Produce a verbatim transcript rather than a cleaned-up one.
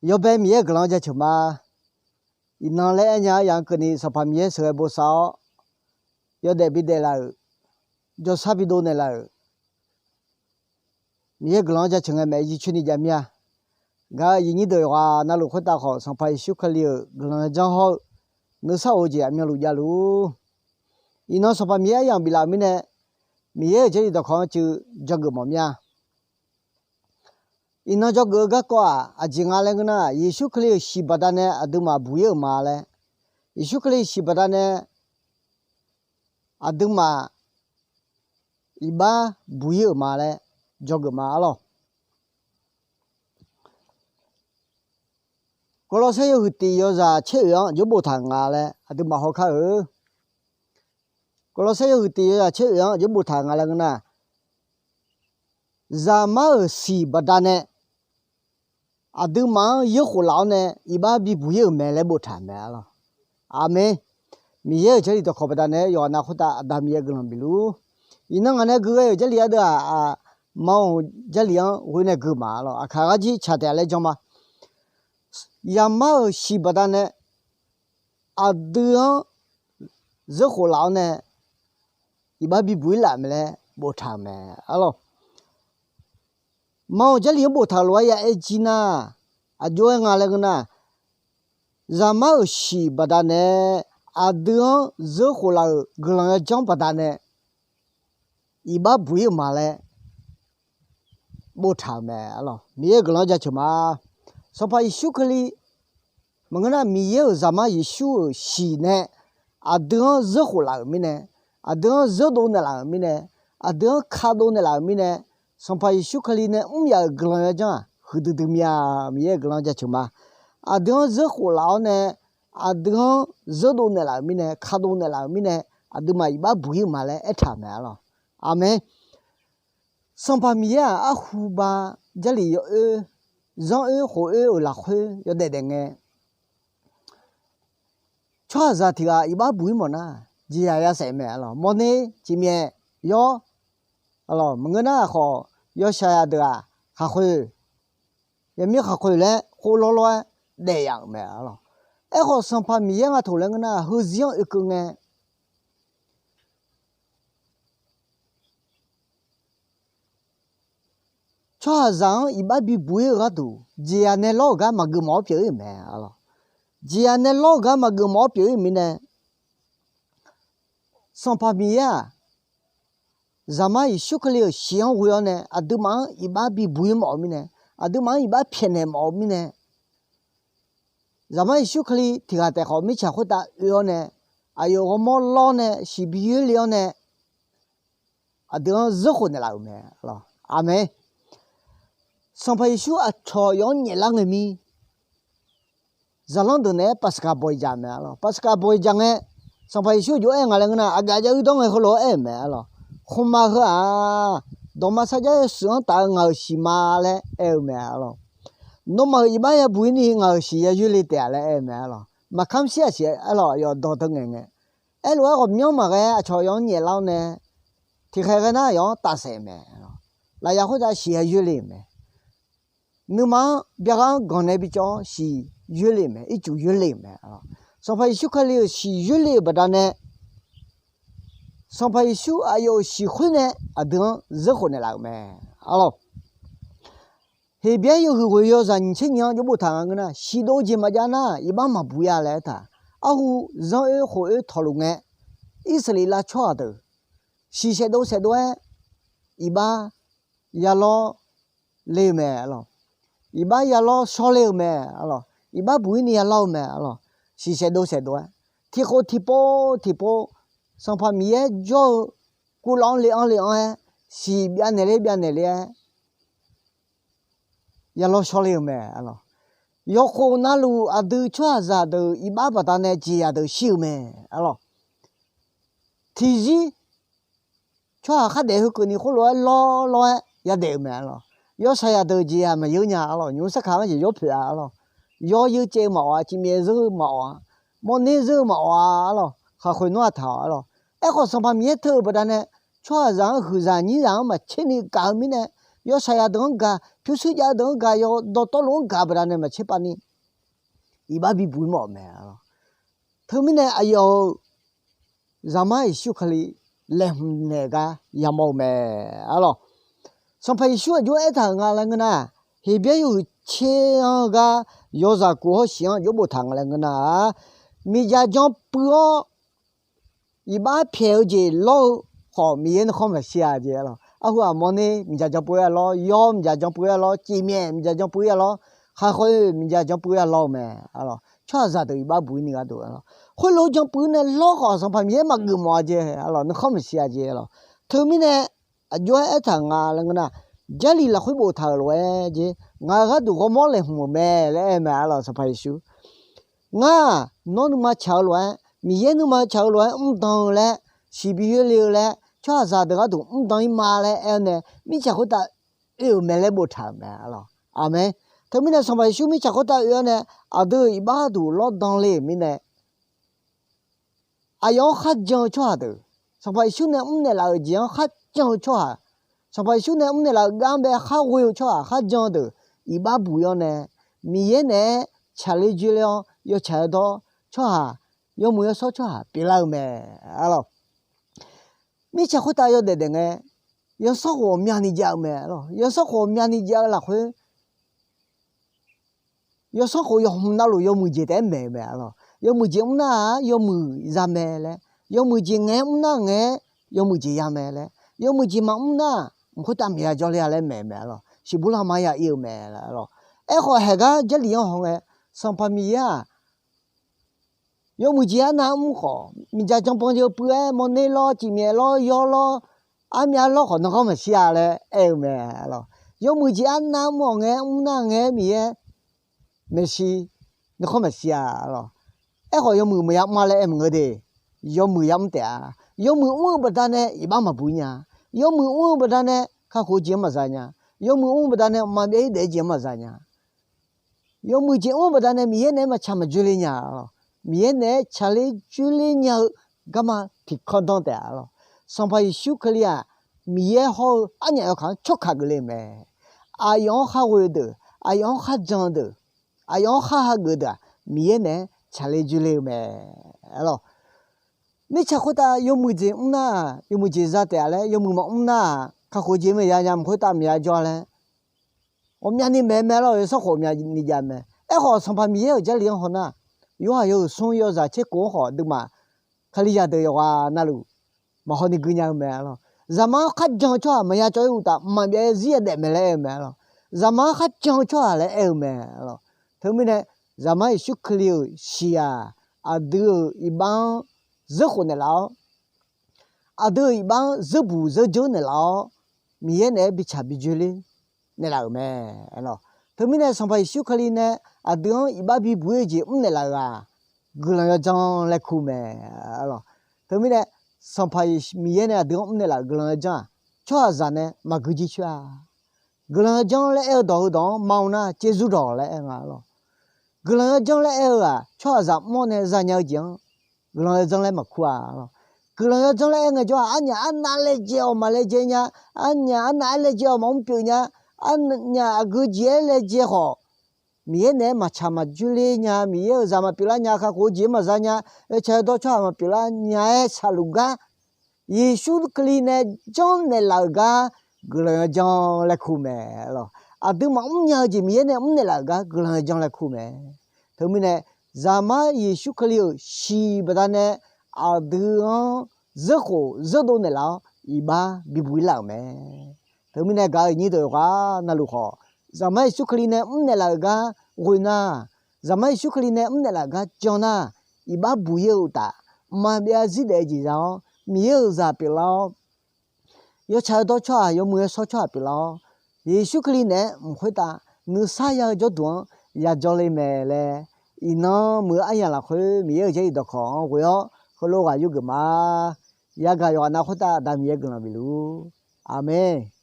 Yawbae Miqyaer-euq guiqlanq-anr jaceuq ma. Iqnan laer aernya-anr yaq-anr keuvni Sanqpaq Miqyaer sheuqghae bosav-awr, yawdaef bidaef laf-euq, jawrshar bidov naeqlaf-euq, Miqyaer guiqlanq-anr jaceuq ngae maeq-aer jircoer ni jav mir-a. Gaq-euq aqyuif nyir deuq yawqghaq navluf khoertav khawf, Sanqpaq Yeqsur Kali-euq guiqlanq yawdzanr hawr-eu nuisar of-eu jeq aqmyanluf javluf-ur. Iqnan Sanqpaq Miqyaer aryamq biflaf-euq mirnae, Miqyaer-euq Jarlif dawqkawq-anr cuiv dzawgeuf mawf mir-a. Iqnan dzawgeuf-eu garkawv-aq, aqjeq nga laer ngeur nar, Yeqsur Kali-euq shiq baqdanae aqduimaf buq-ir-euq ma laer, Yeqsur Kali shiq baqdanae aqduimaf iqbax buq-ir-euq ma laer dzawgeuf ma arlawq. Gawrlawrsaer yawhuiq tiq yawzaq caer oeq-anr jawr boftaq-euq nga laer aqduimaf hawkar-euq. Gawrlawrsaer yawhuiq tiq yawzaq caer oeq-anr jawr boftaq-euq nga laer ngeur nar, Zaqmar-euq shiq baqdanae aqduimaf-anr yeurkhof laf-awr nae iqbax bibuq-ir-euq mae laer boftaq-euq mae arlawq. Aqmeq. Miqyaer-euq Jarlif dawqkawq baqdanae yawqghaq nav khoertav Aqda Miqyaer guiqlanq bifluf-ur. Iqnan ngaq nae gui ghae-euq Jarlif ardeuv-aq, aqma-euq Jarlif-anr ghoe nae gui ma arlawq. Aqkaq gharjir tsaq taef-a laer jan ma. Zaqmar-euq shiq baqdanae aqdui-anr zeurkhof laf-awr nae iqbax bibuq-ir laf mae laer boftaq-euq mae arlawq. Ma-euq Jarlif-anr boftaq-euq lof-aer ya aer jir nar, aqjox-aer nga laer ngeur nar, Zaqmar-euq shiq baqdanae aqdui-anr zeurkhof laf-euq guiqlanq yawdzanr baqdanae iqbax buq-ir-euq ma laer boftaq-euq mae arlawq. Miqyaer-euq guiqlanq-anr jaceuq ma. Sanqpaq Yeqsur Kali maqngeur nar, Miqyaer-euq Zaqmar Yeqsur-euq shiq nae aqdui-anr zeurkhof laf-euq mirnae, aqdui-anr zeurdov naeqlaf-euq mirnae, aqdui-anr kadov naeqlaf-euq mirnae, Sanqpaq Yeqsur Kali nae mr yaf-euq guiqlanq yawdzanr-aq huiqdui dui mir-a. Miqyaer-euq guiqlanq-anr jaceuq ma. Aqdui-anr zeurkhof laf-awr nae, aqdui-anr zeurdov naeqlaf-euq mirnae, kadov naeqlaf-euq mirnae, aqduimaf iqbax buq-ir-euq ma laer aertaq-euq mae arlawq. Aqmeq. Sanqpaq Miqyaer-aq arhu ba Jarlif yawoer, zanroer khof oer-euq lafkhoer yawdaef daef ngae, tsawrhaqzaq tiq ghaq iqbax buq-ir mawf nar, jeqzaq ya saef mae arlawq. Mawrner, ciqmyaef, yawr, arlawq, maqngeur nar khawf, yawshaqzaq deuq-aq khaqkhoeq, yaqmir khaqkhoeq laer khoerlawr lawr-aer daef yaf-euq mae arlawq. Aerkhawf Sanqpaq Miqyaer nga toq laer ngeur nar, heuzir-anr oekeuv ngae, tsawrhaqzaq-anr iqbax bibuq-ir-eu gharduq, jeqzaq nae lawr-euq gar maqgeuf mawf-awr pyeuf-ir-euq mae arlawq. Jeqzaq nae lawr-euq gar maqgeuf mawf-awr pyeuf-ir-euq mirnae, Sanqpaq Miqyaer-aq, Zaqmar Yeqsur Kali-euq shiq-anr ghoe-awr nae aqduimaf-anr iqbax bibuq-ir mawf-eu mirnae, aqduimaf-anr iqbax pyaeqnaeq mawf-eu mirnae, Zaqmar Yeqsur Kali tiq ghaq taef khawf mirtsaq khoertav oe-awr nae, aqyawf ghawrmawr lawr nae shiq bi yoerle-awr nae, aqdui-anr zeurkhof naeqlaf-euq mae. Aqmeq. Sanqpaq Yeqsur aqcawq yawf-anr nyaeflar ngae mir, zaqlanr deuq naeq-aer Paqsaqkaq bawq-iq dzaq mae arlawq. Paqsaqkaq bawq-iq dzaq ngae, Sanqpaq Yeqsur jov-aer nga laer ngeur nar, aqgaf jav uir dawr ngae heulof-aer aer-euq mae arlawq. Khmqmaq heu-aq, dawqma sarjax yawshuif-anr taf-eu ngaq-euq shiq ma laer aer-eu mae arlawq. Nawmaf-euq iqbax yabuq-ir ni ngaq-euq shiq yayoerle taef-a laer aer-eu mae arlawq. Maqkamr shir-aq siq arlawq, yawf dawq deuq ngaeq ngae. Aerlof-aer ghawqmyanr maqghae aqcawq yawf-anr nyaeflar-awr nae, tiqkhaeq ghae nar yawf-anr tafsaef mae. Lafyaq khoertav shiq yayoerle-euq mae. Nuima-anr byaqghaq-anr ganq nae bicawv-awr shiq yoerle-euq mae, ircuf yoerle-euq mae. Sanqpaq Yeqsur Kali-euq shiq yoerle-euq baqdanae, Sanqpaq Yeqsur aqyawf-euq shiq khoer nae aqdui-anr zeurkhof naeqlaf-euq mae arlawq. Heqbyaer yawhuiq ghoeq yawzaq nyiq tser nyiq-anr jawr boftaq nga ngeur nar, shiq dov jeq maqjav nar iqbax maqbuq-ir-a laer aertaq. Arhu zanroer khof oer tawqluf ngae, Irsaqleqlav tsawrhaq deuq shiq saefdov saefdov-aer iqbax yalawr le-eu mae arlawq. Iqbax yalawr shawr le-eu mae arlawq. Iqbax buq-ir ni yalawr-eu mae arlawq. Shiq saefdov saefdov-aer, tiqkhof tiqpov tiqpov, Sanqpaq Miqyaer jawr-eu kuvlaf-anr le-anr le-anr-aer, shiq byav naeq ler byav naeq ler-aer yalawr shawr le-eu mae arlawq. Yawqkhof navluf aqdui tsawrhaqzaq deuq iqbax baqdanae jeqzaq deuq shir-eu mae arlawq. Tiqzir tsawrhaq khardaef heukeuvni khoerlof-aer lawr lawr-aer yadaef-eu mae arlawq. Yawshaqzaq deuq jeqzaq maqyeur nya arlawq. Nymq-mr sarkaq-anr jeq yawpoeq-a arlawq. Yawr yeur caev-eu maqawf-a, ciqmyaev zeur-eu maqawf-a, mawrner zeur-eu maqawf-a arlawq. Khaqkhoeq nmr-aq taq-awq arlawq. Aerkhawf Sanqpaq Miqyaer teu-euq baqdanae, tsawrhaqzaq-anr huiqzaq nyirzaq-anr maqtser ni gaq-eu mirnae, yawshaqzaq deuq-anr gaq, pyurshuir jav-eu deuq-anr gaq, yawdawq tawvluf-anr gaq baqdanae maqtser pav ni iqbax bibuq-ir mawf-euq mae. Teumirnae aqyawf-euq Zaqmar Yeqsur Kali laeqhmq naeq gar yamawr-eu mae. Arlawq, Sanqpaq Yeqsur aqjox-aer aertaq-euq nga laer ngeur nar, Heqbyaer yawhuiq tser-anr-eu gar yawzaq kof hawshiq-anr aqjox boftaq nga laer ngeur nar-aq, miqdzaq jan puiv-awr iqbax pyaeq-eu jeq lawr-eu khawf, Miqyaer nuikhanr maqshir-a jeq. Arlawq, arhu aqmawr ner miqdzaq jan puiv-ir-a lawr, yawr miqdzaq jan puiv-ir-a lawr, cifmyaef miqdzaq jan puiv-ir-a lawr, khaqkhoeq miqdzaq jan puiv-ir-a lawr-eu mae. Arlawq, tsawrhaqzaq deuq iqbax buq-ir ni gharduq arlawq, khoerlof jan puiv nae lawr khawf, Sanqpaq Miqyaer maqgeuf mawf-a jeq. Arlawq, nuikhanr maqshir-a jeq. Arlawq, teumirnae aqjox-aer aertaq nga laer ngeur nar, Jarlif lafkhoer boftaq-euq lof-aer jeq, ngaq-euq gharduq ghawrmawr laeqhmq-euq mae laer aer-eu mae. Arlawq, Sanqpaq Yeqsur, ngar nawr nuima tsaq-eu lof-aer, Miqyaer nuima tsaq-eu lof-aer mrdan-eu laer, siqbi yoerle-eu laer, tsawrhaqzaq deuq gharduq mrdan-ir ma laer aer-eu nae, mirtsaq khoertav oe-euq mae laer boftaq-euq mae. Arlawq, aqmeq. Teumirnae Sanqpaq Yeqsur mirtsaq khoertav oe-awr nae, aqdui-euq iqbax gharduq lawrdan le-euq mirnae, aqyawf-anr kharjan-eu tsawrhaq deuq, Sanqpaq Yeqsur nae mrnaeq laf-euq jeq-anr kharjan-eu tsawrhaq, Sanqpaq Yeqsur nae mrnaeq laf-euq gar-anr bae kharghoe-eu tsawrhaq kharjan-eu deuq iqbax buq-ir-awr nae, Miqyaer naeq-aer tsaqler dzoerler-awr yawtsaq yawdawr tsawrhaq, yawmuiq yawshawr tsawrhaq pyeuflar-eu mae. Arlawq, mirtsaq khoertav yawdaef daef ngae, yawsanr khof ghawqmyani jav-eu mae. Arlawq, yawsanr khof ghawqmyani jav-eu lafkhoer, yawsanr khof yawqhmq navluf yawmuiq jeq taef-aer maeq-eu mae. Arlawq, yawmuiq jeq mr nar-aq yawmuiq za mae laer, yawmuiq jeq ngaeq-aer mr nar ngaeq-aer yawmuiq jeq ya mae laer, yawmuiq jeq maqmr nar mq khoertav maqya jawrle-a laer maeq-eu mae. Arlawq, siqbur lar ma ya ir-eu mae. Arlawq, aerkhawf haeq gar Jarlif-anr haw ngae, Sanqpaq Miqyaer-aq, yawmuiq jeq arnav mr khawf, miqdzaq janpan jeuq puiv-aer mawrner lawr, cifmyaef lawr, yawr lawr, armyav lawr khawf, nuikhanr maqshir-a laer aer-eu mae. Arlawq, yawmuiq jeq arnav mr-awq ngae, mr nar ngae-aer Miqyaer maeqshi, nuikhanr maqshir-a. Arlawq, aerkhawf yawmuiq maqya mr-a laer aer maqngeur de. Yawmuiq ya mr taef-a. Yawmuiq mr-eu baqdanae iqbax maqbuq nya. Yawmuiq mr-eu baqdanae kakhof-eu jeq-anr maqza nya. Yawmuiq mr-eu baqdanae mqmaq byav-ir daef-eu jeq-anr maqza nya. Yawmuiq jeq mr-eu baqdanae Miqyaer naeq-aer maqtsaq maqdzoerler nya. Miqyaer naeq-aer tsaqler dzoerler nya-eu garma tiqkanr danr taef-a. Arlawq, Sanqpaq Yeqsur Kali-aq, Miqyaer hawr-eu arnyaf yawkaq-anr tsawrkaq geufle-eu mae. Aqyawf-anr kharghoe-eu deuq, aqyawf-anr kharjan-eu deuq, aqyawf-anr khar hageuf-eu deuq-aq, Miqyaer naeq-aer tsaqler dzoerler-eu mae. Arlawq, mirtsaq khoertav yawmuiq jeq mr nar-aq, yawmuiq jeq za taef-a laer, yawmuiq maqmr nar-aq, kakhof jeq maqya nya, mq khoertav maqya jawr-a laer, ghawqmyani maeq-eu mae. Arlawq, yawsanr khof ghawqmyani jav mae. Aerkhawf Sanqpaq Miqyaer-euq Jarlif-anr haw nar, Yorhaq yawhuiq smr yawzaq tser kof-anr khawf aqduimaf Kalizaq deuq yawqghaq navluf maqhaw ni gui nya-eu mae. Arlawq, Zaqmar-anr kharjan-eu tsawrhaq maqya cawv-ir uqtaf, mqmaq byav-aer zir yadaef mae laer aer-eu mae. Arlawq, Zaqmar-anr kharjan-eu tsawrhaq laer aer-eu mae. Arlawq, teumirnae Zaqmar Yeqsur Kali-euq shiq-aq, aqdui-euq iqbax-anr zeurkhof naeqlaf-awr, aqdui-euq iqbax-anr zeurbuq zeurdzeur naeqlaf-awr, Miqyaer naeq-aer bitsaq bidzoerler naeqlaf-euq mae. Arlawq, teumirnae Sanqpaq Yeqsur Kali nae aqdui-anr iqbax bibuq-ir-eu jeq mrnaeq laf-euq-aq, guiqlanq yawdzanr laer kur mae. Arlawq, teumirnae Sanqpaq Yeq- Miqyaer nae aqdui-anr mrnaeq laf-euq guiqlanq yawdzanr-aq, tsawrhaqzaq nae maqgui jircoer-a. Guiqlanq yawdzanr laer aer-eu dawq heudawq-anr ma-eu nar, tserzur dawq laer aer nga. Arlawq, guiqlanq yawdzanr laer aer-eu-aq, tsawrhaqzaq mr-awr nae zanya-eu jeq-anr guiqlanq yawdzanr laer maqkur-a. Arlawq, guiqlanq yawdzanr laer aer ngaejawr-aq, arnyaf arnav laejae-awq maqlaejae nya, arnyaf arnav-aer laejae-awq maqmr pyeuf nya, arnyaf aqgeu jeq-aer laejae khawf, Miqyaer naeq-aer maqtsaq maqdzoerler nya, Miqyaer-euq zaq maqpyeuflar nya, kakhof-eu jeq-anr maqza nya, yawtsaq yawdawr tsawrhaq maqpyeuflar nya-aer saqluf gar, Yeqsur Kali nae janrnaeq laf-euq gar guiqlanq yawdzanr laer kur mae. Arlawq, aqdui maqmr nya-eu jeq Miqyaer nae mrnaeq laf-euq gar guiqlanq yawdzanr laer kur mae. Teumirnae Zaqmar Yeqsur Kali-euq shiq baqdanae aqdui-anr zeurkhof zeurdov naeqlaf-awr, iqbax bibuq-ir laf-euq mae. Teumirnae gaq-euq nyir deuq yawqghaq navluf khawf, Zaqmar Yeqsur Kali nae mrnaeq laf-euq gar ghoe nar, Zaqmar Yeqsur Kali nae mrnaeq laf-euq gar jan nar, iqbax buq-ir-eu uqtaf, mqmaq byav-aer zir daef-eu jeq za-awr, Miqyaer-euq zaq pyeuflar-awr, yawtsaq yawdawr tsawrhaq, yawmuiq yawshawr tsawrhaq pyeuflar-awr, Yeqsur Kali naeq-aer mq khoertav nuisar ya-eu jawrduq-anr yajawr le mae laer, iqnan muiq-eu aryamq lafkhoer Miqyaer-euq jarlif dawqkawq-anr ghoe-awr heulof ghaq yurgeuf ma. Yagaq yawqghaq nav khoertav Aqda Miqyaer guiqlanq bifluf-ur. Aqmeq.